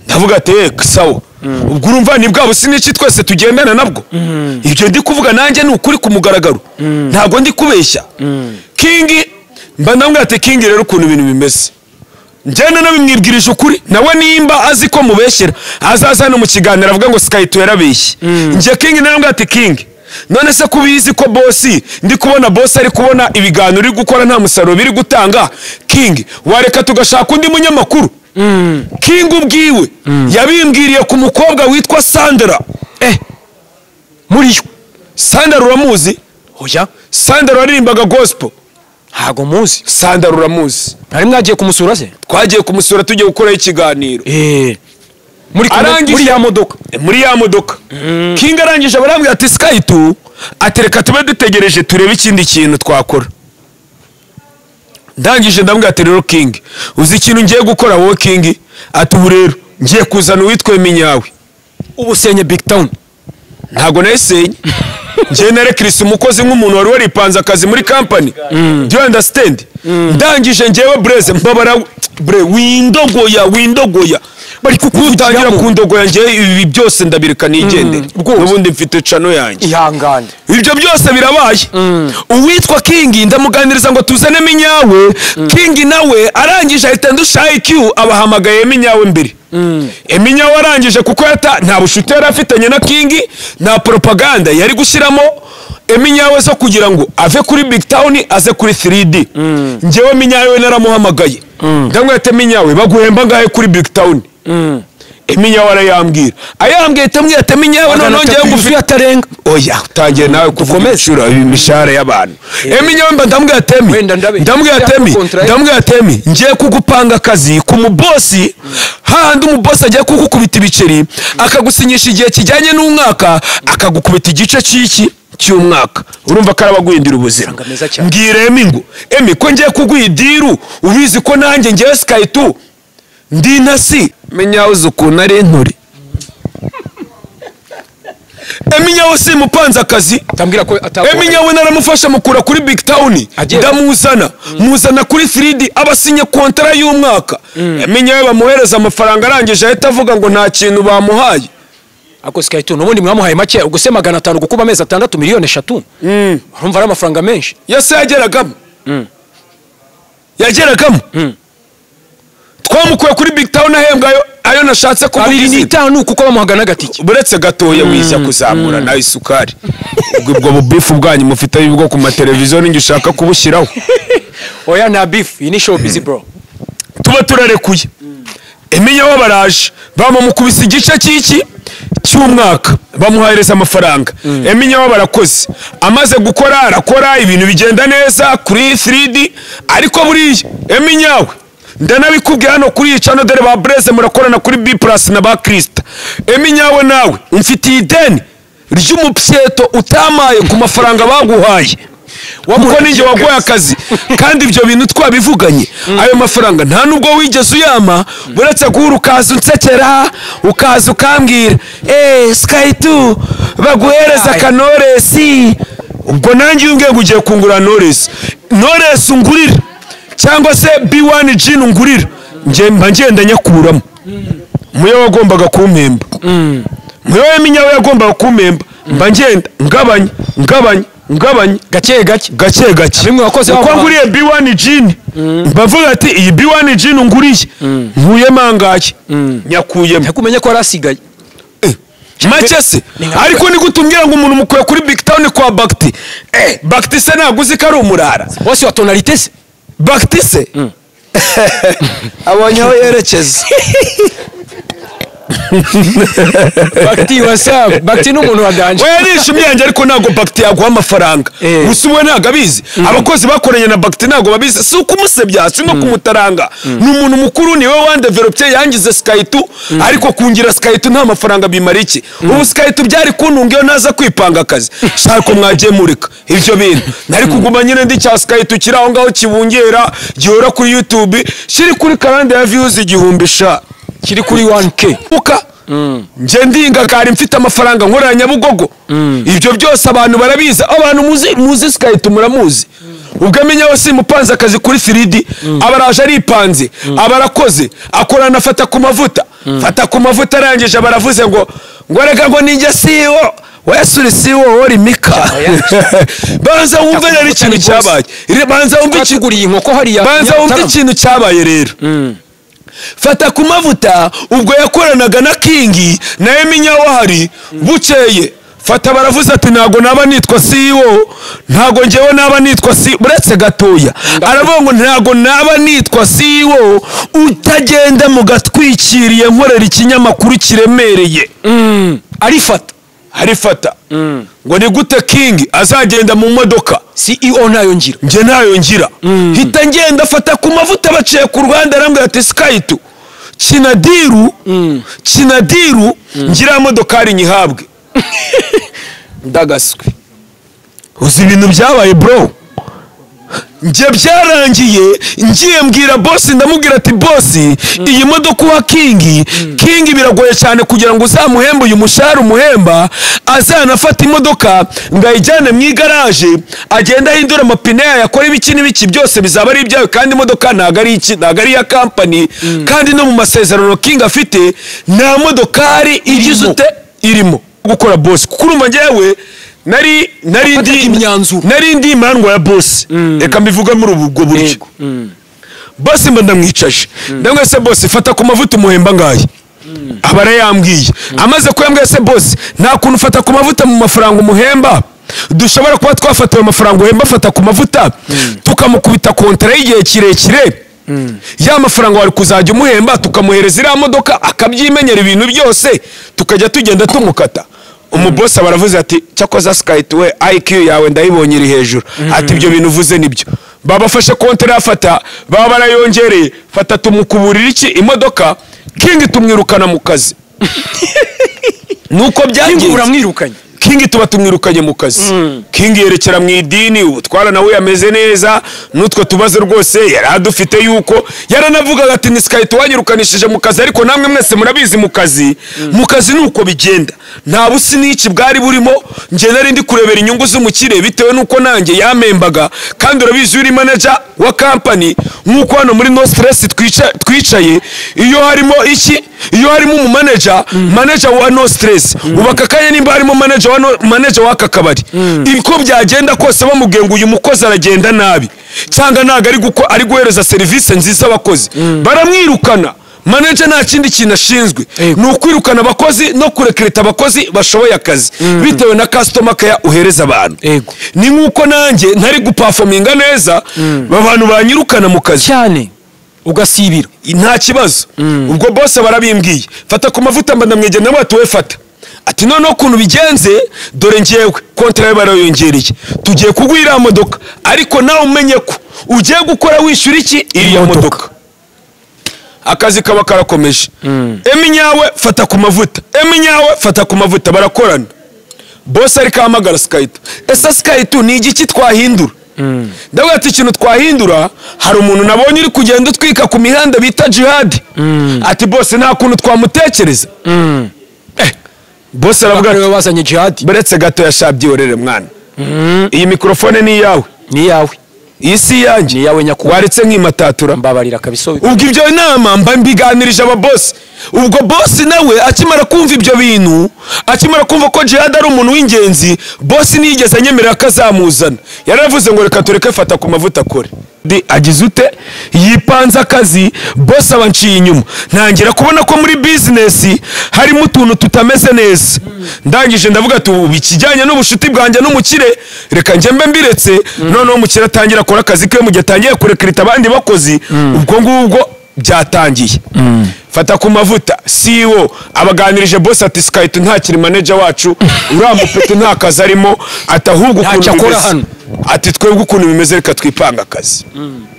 Ndavuga ati: "Eh, sawa." Ubwo urumva ni bwa businiki twese tugendana nabwo. Ibyo ndi kuvuga nanjye ni ukuri ku mugaragaro, ntabwo ndi kubeshya. King mba ndamubwira ati: "King, rero ukuntu ibintu bimeze," njyana nabimwibwirije ukuri, nawe nimba azi ko mubeshyera azaza hano mu kiganiro avuga ngo Skyto yarabeshye. Njye King nawe ati: "King, none se kubizi ko boss, ndi kubona boss ari kubona ibiganiro uri gukora nta musaruro biri gutanga, King, wareka tugashaka undi munyamakuru?" King ubwiwe yabimbwiriye ku mukobwa witwa Sandra. Muri yo? Sandra uramuzi? Oya. Sandra waririmbaga gospel. Ntago muzi. Sandra uramuzi? Ntari mwagiye kumusura se? Twagiye kumusura, tugiye gukoraho ikiganiro. Muri kumwe muri ya modoka? Muri ya modoka. King arangije barambwira ati: "Skytu," atereka, "tube dutegereje turebe ikindi kintu twakora." Ndangije ndambwira ati: "Rero King, uzi ikintu ngiye gukora wowe?" King ati: "Ubu rero ngiye kuzana uwitwa Minyawe." Ubu senye Big Town? Ntabwo nayisenye, ngiye narekirisa umukozi nk'umuntu wari waripanze akazi muri company, do you understand? Ndangije ngewe Bureze, mbabara bre, windogoya, windogoya. Bari nutangira kukuvugiramo. Kundogoya, ngewe ibi byose ndabireka nigendere. Rwose. N'ubundi mfite channel yanjye. Ihangane. Ibyo byose birabaye, uwitwa King ndamuganiriza ngo tuzane Minyawe. King nawe arangije ahita ndusha IQ, abahamagaye Minyawe mbere. Minyawe arangije, kuko yata nta bushuti yari afitanye na King, nta propaganda yari gushyiramo Eminyawe zo kugira ngo ave kuri Big Town aze kuri 3D. Njyewe Minyawe naramuhamagaye, ndamwita ati: "Minyawe, baguhemba ngahe kuri Big Town?" Eminyawe arayambwira, ayambwiye ati: "Ati Minyawe, noneho ngewe ngufite," Atarenga. Oya, utangiye nawe kuvuga inshuro imishahara y'abantu. Emi nyawe mba ndambwira ati: "Emi," Wenda ndabe. ndambwira ati: "Emi," Kontra ye. ndambwira ati: "Emi, ngiye kugupanga akazi ku mubosi, hahandi umubosi agiye kugukubita ibiceri, akagusinyisha igihe kijyanye n'umwaka, akagukubita igice cy'iki cy'umwaka, urumva ko arabaguhindura ubuzima." Amafaranga meza cyane. Mbwira Emi ngo: "Emi, ko ngiye kuguha i deal, ubizi ko nanjye ngewe Skytu ndi intasi." Menya uzi ukuntu ari inturi. Emi nyawe simupanze akazi. Tambwira ko ataguhaye. Emi nyawe naramufasha, mukura kuri Big Town, Agiye- ndamuzana, muzana kuri 3D, abasinye kontara y'umwaka. Emi nyawe bamuhereza amafaranga, arangije ahita avuga ngo nta kintu bamuhaye. Ako Skyto, n'ubundi mwamuhaye make. Ubwo se 500 gukuba amezi 6, 3 miliyoni, urumva ari amafaranga menshi. Yose yageragamo, yageragamo. Twamukuye kuri Big Town ahembwa ayo nashatse kuvuga Abiri izina. n'itanu, kuko bamuhaga n'agatike. Buretse gatoya, wiza kuzamura nawe isukari. Ubwo bubifu bwanyu mufite bwo ku mateleviziyo ninjye ushaka kubushyiraho? Oya, nta beef, iyi ni showbiz, bro. Tuba turarekuye, Eminya we baraje bamamukubise igice cy'iki cy'umwaka. Bamuhereza amafaranga. Eminyawe barakoze, amaze gukora arakora ibintu bigenda neza kuri 3D. Ariko buriya Eminyawe ndanabikubwiye hano kuri iyi channel, dore ba Blaise murakorana kuri B+ na ba Krista. Eminyawe nawe umfitiye ideni ry'umupyeto utamaye ku mafaranga baguhaye, kuko ninjye waguhaye akazi kandi ibyo bintu twabivuganye. Ayo mafaranga nta nubwo wigeze uyama, uretse guhura ukaza unsekera, ukaza ukambwira Sky2 baguhereza kanoresi. Ubwo nanjye iyo umbwiye ngo ugiye kungura Knowless, Knowless ungurira cyangwa se B1 Gin ungurira, njye mba ngenda nyakuramo. Muyo wagombaga kumpemba, muyo Eminyawe yagombaga kumpemba, mba ngenda ngabanya ngabanya ngabanya gake gake gake gake. Bimwe wakoze uko nguriye B1 Gin, mbavuga ati iyi B1 Gin nguriye nkuyemo angahe, nyakuyemo. Ntakumenye ko arasigaye make se. Ariko ni gutumbwira ngo umuntu mukuye kuri Big Town kwa Bakti. Bakti se ntabwo uzi ko ari umurara bose wa tonalité se? Bakti se abonye aho yerekeza. Bakti wasab, Bakti ni umuntu wa danger. We yarishimye yanjye, ariko ntabwo Bakti yaguha amafaranga. Gusa ubu ntabwo abizi. Abakozi bakoranye na Bakti ntabwo babizi. Si ukumusebya, si no kumutaranga. Ni umuntu mukuru, niwe wandevelopye yangize Sky2, ariko kungira Sky2 nta mafaranga bimara iki. Ubu Sky2 byari kuntunga iyo naza kwipanga akazi. Shaka mwagiye mureka ibyo bintu. Nari kuguma nyine ndi cya Sky2 kiri aho ngaho kibungera, gihora kuri YouTube, kiri kuri karande ya views 1000 sha. Kiri kuri 1K. Uka nje ndinga kari mfite amafaranga nkorera Nyabugogo. Ibyo byose abantu barabizi, abantu muzi Sky2 muramuzi. Ubwo amenya wese mupanze akazi kuri 3D, abaraje aripanze, abarakoze, akorana afata ku mavuta. Fata ku mavuta arangije baravuze ngo reka ngo ninjye CEO, wesuri CEO ori Mika. Banza wumve rero ikintu cyabaye. Banza wumve ikiguriye inkoko hariya. Banza wumve ikintu cyabaye rero. Fata ku mavuta ubwo yakoranaga na King na Eminyawe hari bukeye. Fata baravuze ati ntago naba nitwa CEO, ntago ngewe naba nitwa CEO, uretse gatoya. Aravuga ngo ntago naba nitwa CEO utagenda mu gatwikiriye nkorera ikinyamakuru kiremereye. Arifata. Arifata. Ngo ni gute King azagenda mu modoka CEO ntayo ngira, nge ntayo ngira. Hita ngenda fata ku mavuta baciye ku Rwanda, arambwira ati Sky2 kinadiru kinadiru ngira modokari nyihabwe. Ndagaswe. Uzi ibintu byabaye bro. Nge byarangiye ngiye mbwira boss, ndamubwira ati boss iyi modoka wa King, King biragoye cyane kugira ngo uzamuhembe uyu mushahara umuhemba, azanafata imodoka ngayijyane mu igaraje agenda ahindura amapine yayo akora ibiki n'ibiki byose bizaba ari ibyawe, kandi imodoka ntago ari iki, ntago ari iya company. Kandi no mu masezerano King afite nta modokari igize ute irimo gukora boss. Kuko urumva njyewe nari ndi imandwa ya boss. Reka mbivuga muri ubwo buryo. Boss mba ndamwicaje, ndamwe se boss fata ku mavuta umuhemba ngaye. Abara yambwiye amaze kuyambwira se boss nta kuntu fata ku mavuta mu mafaranga umuhemba, dushobora kuba twafatiwe amafaranga uhemba fata ku mavuta tukamukubita kontra y'igihe kirekire, ya mafaranga wari kuzajya umuhemba tukamuhereza iriya modoka akabyimenyera ibintu byose tukajya tugenda tumukata. Umuboss baravuze ati cyakoza Sky2 we IQ yawe ndayibonye iri hejuru, ati ibyo bintu uvuze nibyo. Babafashe kontra afata, baba barayongereye, fata tumukuburira iki imodoka, King tumwirukana mu kazi. Nuko byagiye uramwirukanye. King tuba tumwirukanye mu kazi. King yerekera mu idini, ubutwara nawe yameze neza, nutwe tubaze rwose yaradufite yuko yaranavugaga ati ni Sky2 wanyirukanishije mu kazi, ariko namwe mwese murabizi mu kazi, mu kazi nuko bigenda. Nta busi n'iki bwari burimo, nge nari ndi kurebera inyungu z'umukire bitewe nuko nanjye yamembaga, kandi urabizi uri manager wa company nkuko hano muri No Stress twicaye, iyo harimo iki, iyo harimo umu manager, manager wa No Stress ubaka kanya nimba harimo manager wa manager w'aka kabari, ibiko byagenda kose bamubwiye ngo uyu mukozi aragenda nabi cyangwa ntago ari guko ari guhereza service nziza abakozi, baramwirukana. Manager nta kindi kintu ashinzwe ni ukwirukana abakozi no kurekreta abakozi bashoboye akazi bitewe na customer care uhereza abantu. Ni nkuko nanjye ntari guperforminga neza abantu banyirukana mu kazi cyane ugasibira nta kibazo. Ubwo boss barabimbwiye fata ku mavuta mba ndamwegera nawe ati we fata Ati noneho ukuntu bigenze, dore ngewe kontra barayongereye, tugiye kuguha iriya modoka, ariko nawe umenye ko ugiye gukora wishyura iki iriya modoka. Akazi kaba karakomeje. Eminyawe fata ku mavuta, Eminyawe fata ku mavuta, barakorana. Boss ariko ahamagara Skyto, ese Skyto ni igiki twahindura? Ndavuga ati ikintu twahindura, hari umuntu nabonye uri kugenda utwika ku mihanda bita Jihad. Ati boss nta kuntu twamutekereza. Boss aravuga ati bazanye Jihad. Buretse gato yashabyiyorere mwana. Iyi mikrofone ni iyawe. Ni iyawe. Iyi si yanjye. Ni iyawe nyakubahwa. Waretse nkimatatura. Mbabarira kabisa. Ubwo ibyo nama mba mbiganirije aba boss. Ubwo boss nawe akimara kumva ibyo bintu, akimara kumva ko Jihad ari umuntu w'ingenzi, boss niyigeze anyemerera ko azamuzana. Yaravuze ngo reka tureke fata ku mavuta akore. Agize ute yipanze akazi, boss abanciye inyuma. Ntangira kubona ko muri business harimo utuntu tutameze neza. Ndangije ndavuga ati ubu ikijyanye n'ubushuti bwanjye n'umukire reka njye mbe mbiretse. Noneho umukire atangira akora akazi ke, mu gihe atangiye kurekrita abandi bakozi, ubwo ngubwo byatangiye. Fata ku mavuta CEO abaganirije boss ati Skyto ntakiri manager wacu, uramupete nta kazi arimo, ati ahubwo ukuntu bimeze, ati twebwe ukuntu bimeze reka twipanga akazi.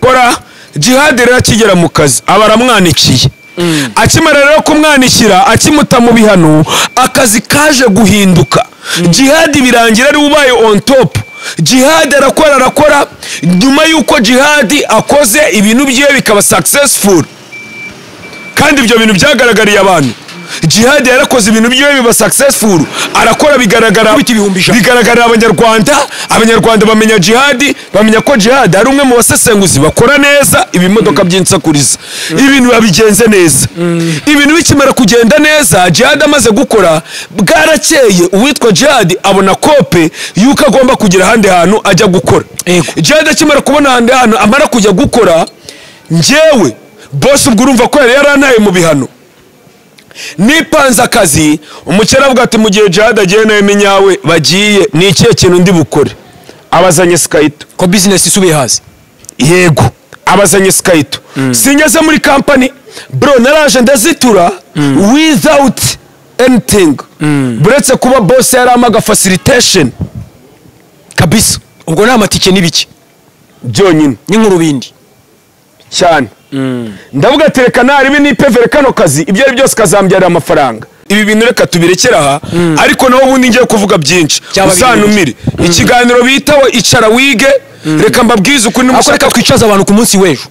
Kora Jihad rero akigera mu kazi aba aramwanikiye. Akimara rero kumwanikira akimuta mu bihano, akazi kaje guhinduka. Jihad birangira ari ubaye on top. Jihad arakora arakora, nyuma yuko Jihad akoze ibintu bye bikaba successful, kandi ibyo bintu byagaragariye abantu. Jihad yarakoze ibintu bye biba successful, arakora bigaragara, bigaragarira abanyarwanda. Abanyarwanda bamenya Jihad, bamenya ko Jihad ari umwe mu basesenguzi bakora neza ibimodoka by'insakuriza, ibintu babigenze neza. Ibintu bikimara kugenda neza, Jihad amaze gukora bwarakeye, uwitwa Jihad abona kope yuko agomba kugira ahandi hantu ajya gukora. Jihad akimara kubona ahandi hantu amara kujya gukora, njyewe boss ubwo urumva ko yari yarantaye mu bihano, nipanze akazi. Umukera avuga ati mu gihe Jihad agiye nawe Eminyawe bagiye, ni ikihe kintu ndi bukore? Abazanye Skyto ko business isubiye hasi. Yego, abazanye Skyto. Singeze muri company bro, naraje ndazitura without anything, buretse kuba boss yaramaga facilitation kabisa. Ubwo nta matike n'ibiki byonyine n'inkuru bindi cyane. Ndavuga ati reka naribi nipevere kano kazi, ibyo ari byose kazambyarira amafaranga. Ibi bintu reka tubirekera aha, ariko naho ubundi ngiye kuvuga byinshi uzanumire ikiganiro bitawe icara wige. Reka mbabwize ukuri n'umushaka kwicaza abantu ku munsi w'ejo.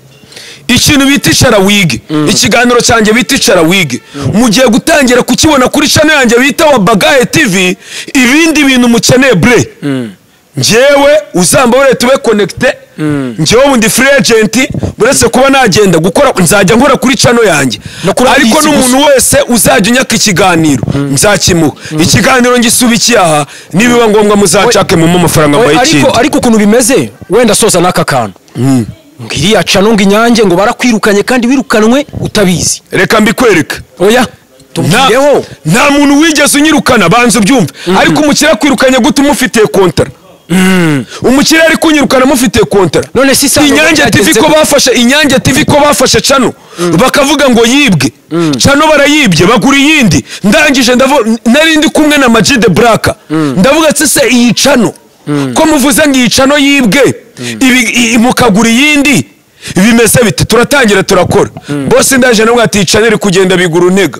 Ikintu bita icara wige, ikiganiro cyanjye bita icara wige, mugiye gutangira kukibona kuri channel yanjye bita wa Bagaye TV. Ibindi bintu mukeneye bre, njyewe uzambabure tube connecté. Njyewe ubundi free agent, buretse kuba nagenda gukora nzajya nkora kuri channel yanjye, ariko n'umuntu wese uzajya unyaka ikiganiro nzakimuha. Ikiganiro ngisubikiye aha, nibiba ngombwa muzacake mu mafaranga mbaye. Ariko ukuntu bimeze wenda soza n'aka kantu ngiriya channel ngo Inyange ngo barakwirukanye kandi wirukanwe utabizi. Reka mbikwereke. Oya tubwireho, nta muntu wigeze unyirukana, banza ubyumve. Ariko umukire akwirukanye gute umufitiye kontara? Umukire ari kunyirukana mufitiye kontara. None si Inyange TV ko bafashe, Inyange TV ko bafashe channel bakavuga ngo yibwe, channel barayibye bagura iyindi. Ndangije nari ndi kumwe na Majid Black, ndavuga ati se iyi channel ko muvuze ngo iyi channel yibwe mukagura iyindi bimeze bite? Turatangira turakora. Boss ndaje nawe ati channel kugenda bigura untega.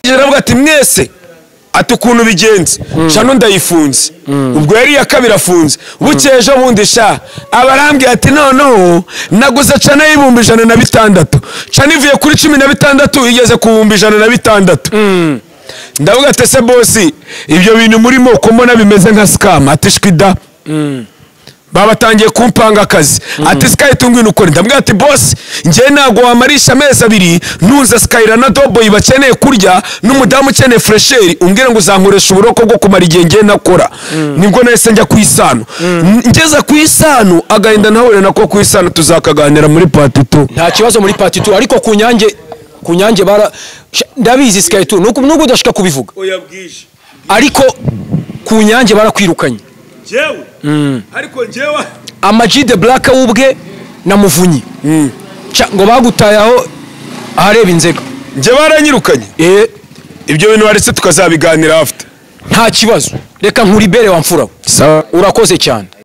Ndavuga ati mwese ati ukuntu bigenze channel ndayifunze. Ubwo yari ya kabiri afunze. Bukeje bundi sha abarambwiye ati noneho naguze channel y'ibihumbi 106, channel ivuye kuri 16 igeze ku 106. Ndavuga ati se boss ibyo bintu murimo ko mbona bimeze nka scam. Ati shkida babatangiye kumpanga akazi. Ati Skyto ngwino ukore. Ndamubwira ati boss njye ntago wamarisha amezi abiri nunze Skyra na Doboy bakeneye kurya n'umudamu ukeneye fresheri, umbwira ngo uzankoresha uburoko bwo kumara igihe njye nakora. Nibwo nahise njya ku Isano. Ngeze ku Isano agahinda nahure nako ku Isano, tuzakaganira muri part 2. Nta kibazo muri part 2, ariko ku Nyange bara ndabizi Skyto nubwo udashaka kubivuga. Oya bwije. Ariko ku Nyange barakwirukanye. Jewe ariko njyewe Amajid Black ubwe na Muvunyi ngo bagutaye aho ahareba inzega. Njye baranyirukanye. Ibyo bintu waretse tukazabiganira after. Nta kibazo, reka nkuribere wa mfura we. Sawa. Urakoze cyane.